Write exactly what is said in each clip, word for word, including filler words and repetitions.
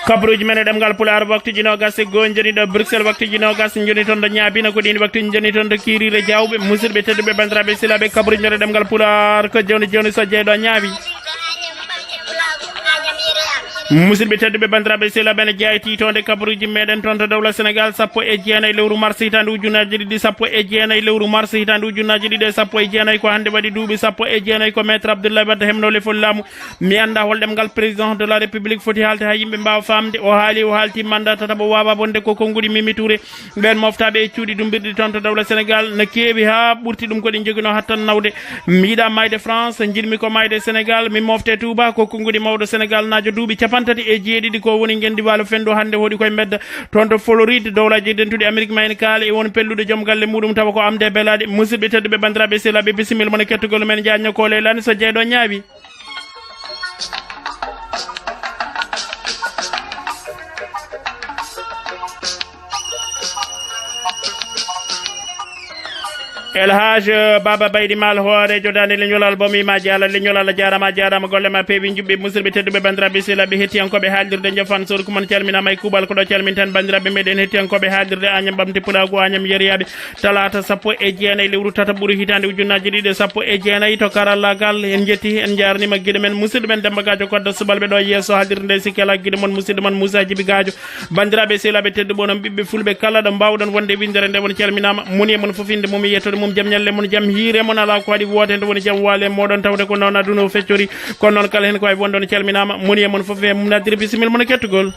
Kabaruuji men e ɗemngal Pulaar, waktuuji noogas e goo njoni ɗo Bruxelles, waktuuji noogas njoni toon ɗo Ñaabina, ko ɗiin waktuuji njoni toon ɗo Kiiriire Jaawɓe. Musidɓe tedduɓe, banndiraaɓe, sehilaaɓe, kabaruuji men e ɗemngal Pulaar ko jooni jooni so jeyɗo Ñaabi. Musidɓe tedduɓe, banndiraaɓe, sehilaaɓe, ene jeyaa e tiitoonde kabaruuji meɗen toon to dowla Senegaal, sappo e jeenayi lewru mars hitaande ujunnaaji ɗiɗi, sappo e jeenayi lewru mars hitaande ujunnaaji ɗiɗi e sappo e jeenayi, ko hannde waɗi duuɓi sappo e jeenayi ko Maître Abdoulaye Wade heɓnoo lefol laamu. Mi anndaa hol ɗemngal président de la République foti haalde haa yimɓe mbaawa faamde. O haali, o haalti mandat tataɓo waawaa bonde ko konnguɗi Mimi Touré. Ɓeen moftaaɓe e cuuɗi dummbirɗi toon to dowla Senegaal na keewi haa ɓurti ɗum ko ɗi njoginoo hattan nawde. Mi yiɗaa maayde France, njiɗmi ko maayde Senegaal. Mi mofte Touba ko konnguɗi mawɗo Senegaalnaajo duuɓi cappanɗe tati e jeeɗiɗi ko woni ngenndi waalo fenndu hannde hoɗi koye mbedda. Toon to Floride, dowlaaji dentuɗi Amerik ma ene kaala e won pelluɗo joom galle muɗum tawa ko amde e belaaɗe. Musidɓe tedduɓe, banndiraaɓe, sehilaaɓe, bisimilla mon e kettugol men Jaaño ko leelaani so jeyɗo Ñaabi. El Hadj Baba Baydi Mal, hooreejo daande leñol, albami ma jaala leñol, Allah jaaraama, a jaaraama, golle ma peewi njuɓɓi. Musidɓe tedduɓe, banndiraaɓe, sehilaaɓe, hettiyankooɓe haalirde Njaafaan Sooruku, mon calminaama e kuuɓal ko ɗo calminten banndiraaɓe meɗen hettiyankooɓe haalirde Añam Ɓamte Pulaagu, Añam Yeriyaaɓe. Talaata sappo e jeenayi lewru tataɓuru hitaande ujunnaaji ɗiɗi e sappo e jeenayi to karallaagal. En njetti, en njaarniima giɗo men, musidɗo men Demmba Gaajo Kodda Subalɓe ɗo yeeso haalirde nde. Sikke alaa giɗo mon, musidɗo mon Muusaa Jibi Gaajo. Banndiraaɓe, sehilaaɓe tedduɓe, onon ɓiɓɓe fulɓe kala ɗo mbaawɗon wonde winndere nde, on calminaama. Moni e mon fof innde mum e yettoode mum, jam ñalle mon, jam hiire mon, alaa ko waɗi woote nde woni jam waale mooɗon, tawde ko noon aduna o feccori. Kono noon kala heen ko wawi wonde on calminaama. Moni e mon fof e mum naddiri bisimilla mon e kettugol.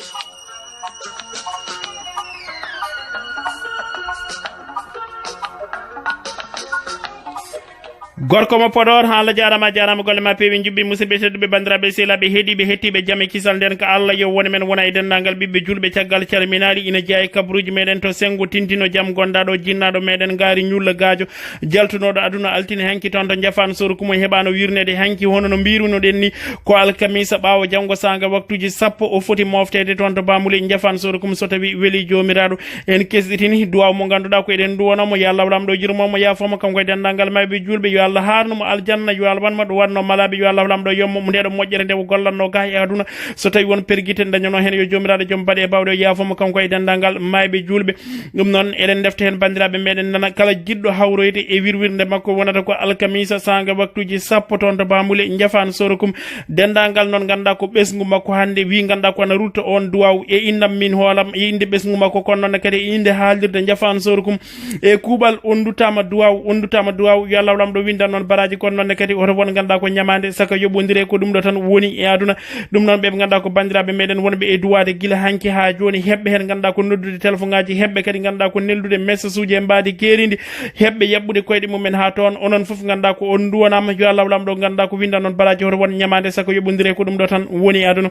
Gorko mo Podor, haa Allah jaaraama, a jaaraama, golle ma peewi njuɓɓi. Musidɓe tedduɓe, banndiraaɓe, sehilaaɓe, heɗiiɓe, hettiiɓe, jam e kisal nden ko Allah yo won e men, wona e denndaangal ɓiɓɓe juulɓe. Caggal calminaali ina jeyaa e kabaruuji meɗen to Senngo Tintino, jam gondaaɗo, jinnaaɗo meɗen Ngaari Ñulla Gaajo, jaltunooɗo aduna altine hanki toon to Njaafaan Sooruku, mo heɓaano wirneede hanki hono no mbiirunoɗen ni, ko alkamisa ɓaawo janngo saanga waktuuji sappo o foti mofteede toon to Bamuli Njaafaan Sooruku, so tawi weli Joomiraaɗo. En kesɗitini duwaaw mo ngannduɗaa ko eɗen duwanoo mo, yo Allah Laamɗo yurmoo mo, yaafoo mo, kanko e denndaangal maayɓe juulɓe, yo Allah haarnu mo aljanna, yo Allah wan mo ɗo waɗnoo malaaɓe, yo Allah Laamɗo yommo mo ndeɗo moƴƴere nde o gollatnoo gaa e aduna. So tawi won pergite dañanoo heen, yo Joomiraaɗo Joom Baɗe e Baawɗe o yaafoo mo, kanko e denndaangal maayɓe juulɓe. Ɗum noon, eɗen ndefta heen banndiraaɓe meɗen nana, kala jiɗɗo hawroyde e wirwirnde makko wonata ko alkamisa saanga waktuuji sappo toon to Bamuli Njaafaan Sooruku. Denndaangal noon ngannduɗaa ko ɓesngu makko hannde, wi ngannduɗaa ko ana rutta oon duwaaw e innam min hoolam, e innde ɓesngu makko, kono noon kadi e innde haalirde Njaafaan Sooruku. E kuuɓal, on duttaama duwaaw, on duttaama duwaaw, yo Allah Laamɗo winndan noon baraaji, kono noon ne kadi oto won ngannduɗaa ko ñamaande, saka yoɓondire, ko ɗum ɗo tan woni e aduna. Ɗum noon, ɓe ɓe ngannduɗaa ko banndiraaɓe meɗen wonɓe e duwaade gila hanki haa jooni, heɓɓe heen ngannduɗaa ko noddude telefoŋaaji, heɓɓe kadi ngannduɗaa ko neldude message uji e mbaadi keerindi, heɓɓe yaɓɓude koyɗe mumen haa toon. Onon fof ngannduɗaa ko on nduwanaama, yo Allah Laamɗo ngannduɗaa ko winndan noon baraaji, oto won ñamaande, saka yoɓondire, ko ɗum ɗo tan woni e aduna.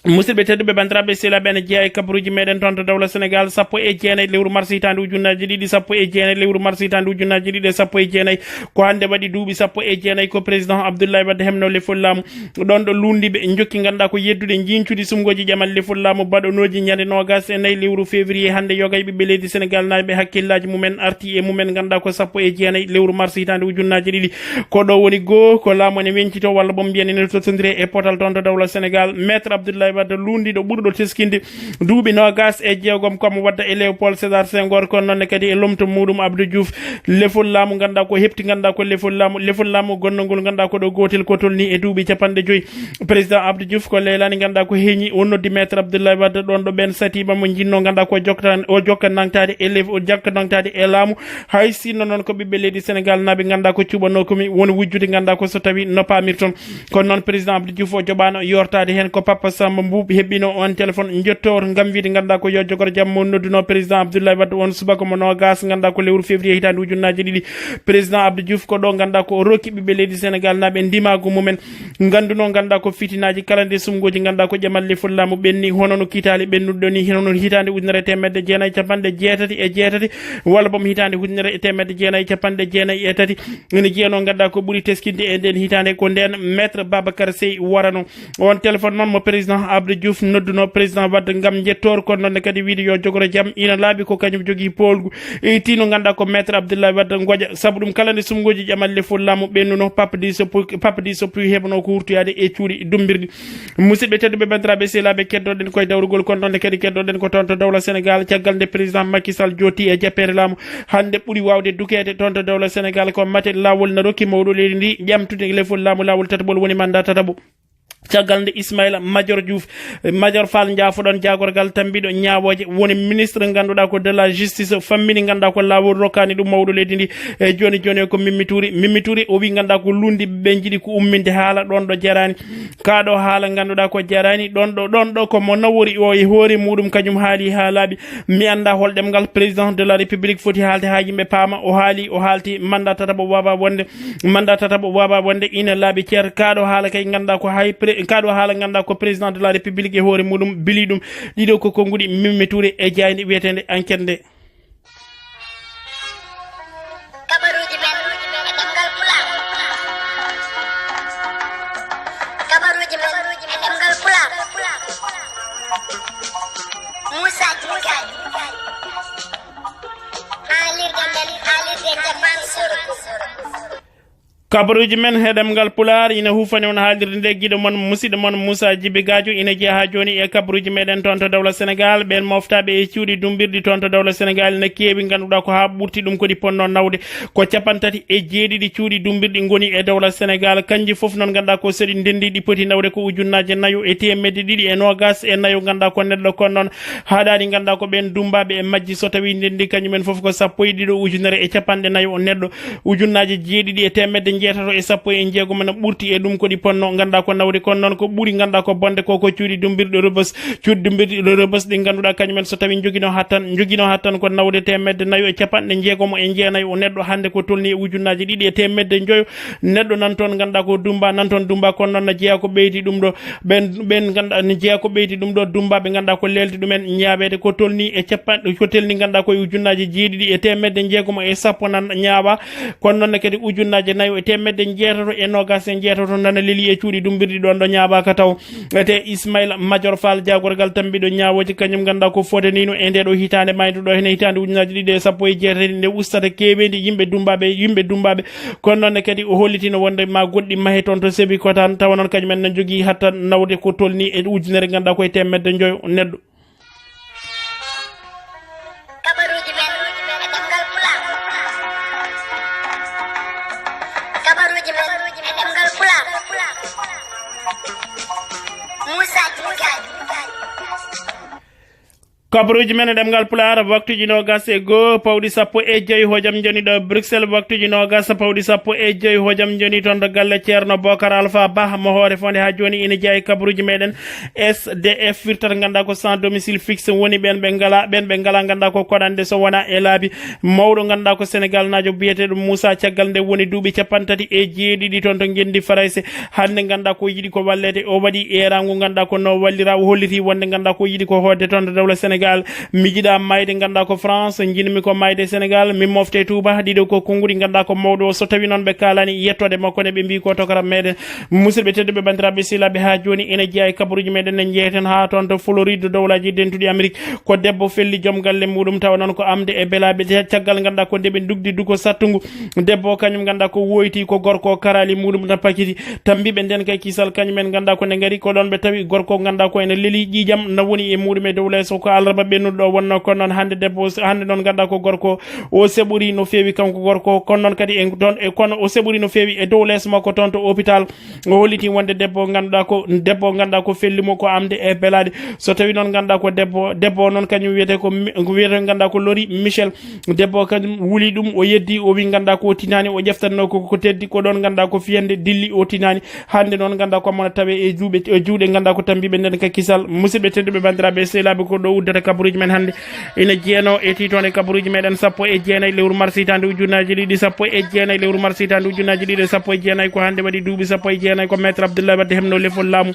Musidɓe tedduɓe, banndiraaɓe, sehilaaɓe, ene jeyaa e kabaruuji meɗen toon to dowla Senegaal, sappo e jeenayi lewru mars hitaande ujunnaaji ɗiɗi, sappo e jeenayi lewru mars hitaande ujunnaaji ɗiɗi e sappo e jeenayi. Ko hannde waɗi duuɓi sappo e jeenayi ko président Abdoulaye Wade heɓnoo lefol laamu. Ɗoon ɗo luundi ɓe njokki ngannduɗaa ko yeddude njiiñcude sumngooji jamal lefol laamu baɗonooji ñande noogas e nayi lewru février hannde, yoga e ɓiɓɓe leydi Senegaal naaɓe hakkillaaji mumen arti e mumen ngannduɗaa ko sappo e jeenayi lewru mars hitaande ujunnaaji ɗiɗi. Ko ɗo woni goo, ko laamu ene weñcito walla boom mbiyen ene totondire e potal toon to dowla Senegaal. Maître Abdoulaye Wade luundiiɗo ɓurɗo teskinde duuɓi noogas e jeegom, komo wadda e Léopold Sédar Senghor, kono noon ne kadi e lomto muuɗum Abdou Diouf. Lefol laamu ngannduɗaa ko heɓti, ngannduɗaa ko lefol laamu, lefol laamu gonnongol ngannduɗaa ko ɗo gootel ko tolni e duuɓi cappanɗe joyi. Président Abdou Diouf ko leelaani ngannduɗaa ko heñi, o noddi Maître Abdoulaye Wade ɗoon ɗo ɓeen satiima mo njinnoo ngannduɗaa ko jokka, o jokka nangtaade e lef-, o jokka nangtaade e laamu. Hay sinno noon ko ɓiɓɓe leydi Senegaal naaɓe ngannduɗaa ko cuɓanoo ko mi woni wujjude ngannduɗaa ko so tawi no paamirton. Kono noon président Abdou Diouf o joɓaano yortaade heen ko Papa Samba Mboup heɓɓino on téléphone njottoor ngam wiide ngannduɗaa ko yo jogor jam mo noddunoo président Abdoulaye Wade on subaka mo noogas ngannduɗaa ko lewru février hitaande ujunnaaji ɗiɗi. Président Abdou Diouf ko ɗo ngannduɗaa ko o rokki ɓiɓɓe leydi Senegaal naaɓe ndimaagu mumen. Ngannduno ngannduɗaa ko fitinaaji kala nde sumngooji ngannduɗaa ko ƴamal lefol laamu ɓenni, hono no kiitaali ɓennuɗo ni, hono no hitaande ujunere e teemedde jeenayi e capanɗe jeetati e jeetati, walla boom hitaande ujunere e teemedde jeenayi e capanɗe jeenayi e tati. Ene jeyanoo ngannduɗaa ko ɓuri teskinde e nden hitaande ko nden Maître Babacar Seye warano. On téléphone noon mo président Abdou Diouf nodduno président Wade ngam njettoor, kono noon ne kadi wiide yo jogoro jam, ina laaɓi ko kañum jogii poolgu. E tino ngannduɗaa ko maître Abdoulaye Wade ngoƴa. Sabu ɗum kala nde sumngooji ƴamal lefol laamu ɓennuno, Pape Diso Pu-, Pape Diso Puy heɓano ko wurtoyaade e cuuɗi dummbirɗi. Musidɓe tedduɓe, banndiraaɓe sehilaaɓe, keddoɗen koye dawrugol, kono noon ne kadi keddoɗen ko toon to dawla Sénégal, caggal nde président Macky Sall jotti e jappeere laamu. Hannde ɓuri waawde dukeede toon to dawla Sénégal ko mate laawol na rokki mawɗo leydi ndi ƴamtude lefol laamu, laawol tataɓol woni mandat tataɓo. Caggal nde Ismaïla Madior Diouf, Madior Fall, njaafoɗon jaagorgal tambiɗo ñaawooje, woni ministre ngannduɗaa ko de la justice, fammini ngannduɗaa ko laawol rokkaani ɗum mawɗo leydi ndi. E jooni jooni ko Mimi Touré. Mimi Touré o wi ngannduɗaa ko lundi ɓe njiɗi ko umminde haala ɗoon ɗo jaraani. Kaa ɗo haala ngannduɗaa ko jaraani ɗoon ɗo, ɗoon ɗo ko mo nawori o e hoore muɗum kañum haali haa laaɓi. Mi annda hol ɗemngal président de la république foti haalde haa yimɓe paama. O haali, o haalti mandat tataɓo waaba wonde, mandat tataɓo waaba wonde ina laaɓi ceer. Kaa ɗo haala kay ngannduɗaa ko hay pré-, kaa ɗo haala ngannduɗaa ko président de la république e hoore muɗum bili ɗum. Ɗiɗo ko konnguɗi Mimi Touré e jaaynde wiyeteende Enquête nde. Kabaruuji men e ɗemngal Pulaar. Kabaruuji men e ɗemngal Pulaar. Moussa Djibi Gaye. Haalirde nden, haalirde Japan Sorgo. Kabaruuji men he ɗemngal Pulaar ina huufani on haalirde nde giɗo mon, musiɗɗo mon Moussa Djibi Gadio, ina jeyaa haa jooni e kabaruuji meɗen toon to dawla Sénégal. Ɓeen moftaaɓe e cuuɗi dummbirɗi toon to dawla Sénégal ina keewi, ngannduɗaa ko haa ɓurti ɗum ko ɗi ponno nawde. Ko cappanɗe tati e jeeɗiɗi cuuɗi dummbirɗi ngoni e dawla Sénégal. Kanji fof noon ngannduɗaa ko so ɗi ndenndi, ɗi poti nawde ko ujunnaaje nayo e teemedde ɗiɗi e noogas e nayo, ngannduɗaa ko neɗɗo. Kono noon haaɗaani ngannduɗaa ko ɓeen dummbaaɓe e majji, so tawii ndenndi kañumen fof ko sappo e ɗiɗo ujunere e cappanɗe nayo neɗɗo. Ujunnaaje jeeɗiɗi e teemedde njeetato e sappo e njeegom ene ɓurti e ɗum ko ɗi ponno ngannduɗaa ko nawde. Kono noon ko ɓuri ngannduɗaa ko bonde ko, ko cuuɗi dummbirɗi Rebeuss. Cuuɗi dummbirɗi Rebeuss ɗi ngannduɗaa kañumen so tawii njoginoo haa tan, njoginoo haa tan ko nawde teemedde nayo e cappanɗe njeegom e jeenayo neɗɗo. Hannde ko tolnii e ujunnaaje ɗiɗi e teemedde njoyo neɗɗo nan toon ngannduɗaa ko dummbaa, nan toon dummbaa. Kono noon na jeyaa ko ɓeydi ɗum ɗo, ɓeen, ɓeen ngannduɗaa ne jeyaa ko ɓeydi ɗum ɗo dummbaaɓe ngannduɗaa ko leelti ɗumen ñaaweede, ko tolnii e cappanɗe, ko tolnii ngannduɗaa ko e ujunnaaje jeeɗiɗi e teemedde njeegom e sappo nan ñaawaa. Kono noon ne kadi ujunnaaje nayo e teemedde njeetato e noogas e njeetato nana lelii e cuuɗi dummbirɗi ɗoon ɗo ñaawaaka taw. Te Ismaïla Madior Fall, jaagorgal tambiɗo ñaawooje, kañum ngannduɗaa ko fotaniino e ndee ɗo hitaande maayde ɗo, hene hitaande ujunnaaje ɗiɗi e sappo e jeetati, nde ustata keeweendi yimɓe dummbaaɓe, yimɓe dummbaaɓe. Kono noon ne kadi o hollitino wonde ma goɗɗi mahe toon to Sébikotane, tawa noon kañum en ne njogii hatta nawde ko tolnii e ujunere ngannduɗaa ko e teemedde njoyo neɗɗo. Kabaruuji men e ɗemngal Pulaar. Kabaruuji men e ɗemngal Pulaar. Moussa Djibi Gaye. Kabaruuji men e ɗemngal Pulaar, waktuuji noogas e goo pawɗi sappo e joy hojom njoni ɗo Bruxelles, waktuuji noogas pawɗi sappo e joy hojom njoni toon to galle Ceerno Bokar Alpha Bah, mo hoore fonde haa jooni ina jeyaa e kabaruuji meɗen. S D F, firtata ngannduɗaa ko sans domicile fixe, woni ɓeen ɓe ngalaa, ɓeen ɓe ngalaa ngannduɗaa ko koɗanɗe so wonaa e laabi. Mawɗo ngannduɗaa ko Senegal naajo biyeteeɗo Moussa, caggal nde woni duuɓi cappanɗe tati e jeeɗiɗi toon to ngenndi Farayse. Hannde ngannduɗaa ko yiɗi ko walleede, o waɗi eeraango ngannduɗaa ko no wallira, o hollitii wonde ngannduɗaa ko yiɗi ko hootde toon to dawla Senegal. Mi yiɗaa maayde ngannduɗaa ko France, njiɗmi ko maayde Senegal, mi mofte Touba. Ɗiɗo ko konnguɗi ngannduɗaa ko mawɗo o, so tawii noon ɓe kaalaani yettoode makko ne, ɓe mbii ko tokaram meɗen. Musidɓe tedduɓe, banndiraaɓe sehilaaɓe, haa jooni ene jeyaa e kabaruuji meɗen, ne njeyeten haa toon to Floride, Dowlaaji Dentuɗi Amerik. Ko debbo felli joom galle muɗum, tawa noon ko amde e belaaɓe. Te caggal ngannduɗaa ko nde ɓe ndugdi duko sattungu, debbo o kañum ngannduɗaa ko woyti ko gorko o, karaali muɗum na pakiti. Tambiiɓe nden kay kisal kañum en ngannduɗaa ko nde ngari ko ɗoon ɓe tawi gorko o ngannduɗaa ko ene leli ƴiiƴam na woni e muɗum e dow leeso, ko alarba ɓennuɗo ɗo wonno. Kono noon hannde debbo o, hannde noon ngannduɗaa ko gorko o, o seɓori no feewi kanko gorko o. Kono noon kadi e toon e kono o seɓori no feewi e dow leeso makko toon to hôpital. O holliti wonde debbo o ngannduɗaa ko, debbo o ngannduɗaa ko felli mo ko amde e belaaɗe. So tawii noon ngannduɗaa ko debbo, debbo o noon kañum wiyetee ko Mi-, ko wiyetee ngannduɗaa ko Lori Michel. Debbo o kañum wuli ɗum, o yeddi, o wi ngannduɗaa ko o tinaani, o ƴeftatnoo ko, ko teddi, ko ɗoon ngannduɗaa ko fiyande dilli, o tinaani. Hannde noon ngannduɗaa ko mo tawe e juuɓe, e juuɗe ngannduɗaa ko tambiiɓe nden ka kisal. Musidɓe tedduɓe, banndiraaɓe sehilaaɓe, ko ɗo uddata kabaruuji men hannde. Ina jeyanoo e tiitoonde kabaruuji meɗen sappo e jeenayi lewru mars hitaande ujunnaaji ɗiɗi sappo e jeenayi, lewru mars hitaande ujunnaaji ɗiɗi sappo e jeenayi. Ko hannde waɗi duuɓi sappo e jeenayi ko Maître Abdoulaye Wade heɓno lefol laamu.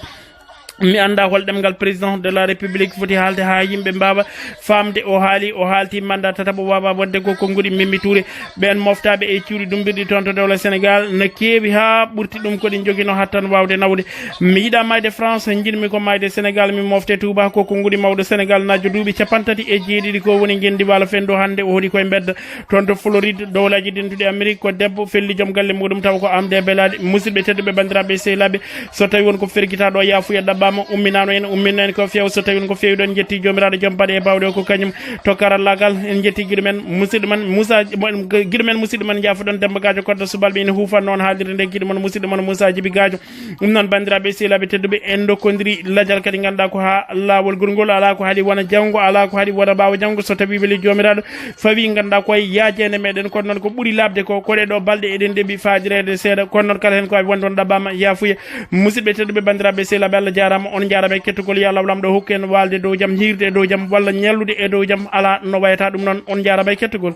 Mi annda hol ɗemngal président de la république foti haalde haa yimɓe mbaawa faamde. O haali, o haalti mandat tataɓo waawaa waɗde ko konnguɗi Mimi Touré. Ɓeen moftaaɓe e cuuɗi dummbirɗi toon to dowla Sénégal no keewi haa ɓurti ɗum ko ɗi njogino hattan waawde nawde. Mi yiɗaa maayde France, njiɗmi ko maayde Sénégal, mi mofte Touba ko konnguɗi mawɗo Sénégal najo duuɓi capanɗe tati e jeeɗiɗi ko woni ngenndi waalo fenndo hannde o hoɗi koye mbedda. Toon to Floride, dowlaaji dentuɗi Amérique, ko debbo felli joom galle muɗum tawa ko amde e belaɗe. Musidɓe tedduɓe, banndiraaɓe e sehilaaɓe, so tawi won ko fergita ɗo, yaafuya ɗaɓɓama, umminano en, umminno en ko feew. So tawi won ko feewi ɗon, en jetti joomiraaɗo joom baɗe e bawɗe o, ko kañum to karallagal. En jetti giɗo men musidɗo men Moussa, giɗo men musidɗo men jaafuɗon Demba Gadio Koddo subalɓe ina huufa noon haalirde nde, giɗo mon musidɗo mon Moussa Djibi Gadio. Ɗum noon, banndiraaɓe e sehilaaɓe tedduɓe, en ndokkodiri lajal kadi ngannduɗaa ko haa laawol ngol ngol, alaa ko haɗi wona janngo, alaa ko haɗi wona ɓaawo janngo. So tawi weli joomiraaɗo, fawi ngannduɗaa koye yaajeende meɗen, kono noon ko ɓuri laaɓde ko, ko ɗee ɗo balɗe eɗen ndeɓi faajireede seeɗa, kono noon kala heen ko abi wonde on ɗaɓɓaama yaafuya. Musidɓe tedduɓe, banndiraaɓe e sehilaaɓe, Allah jaaraama, on njaaraama e kettugol. Yo Allah Laamɗo hokku en waalde dow jam, hiirde e dow jam, walla ñallude e dow jam, alaa no wayata. Ɗum noon, on njaaraama e kettugol.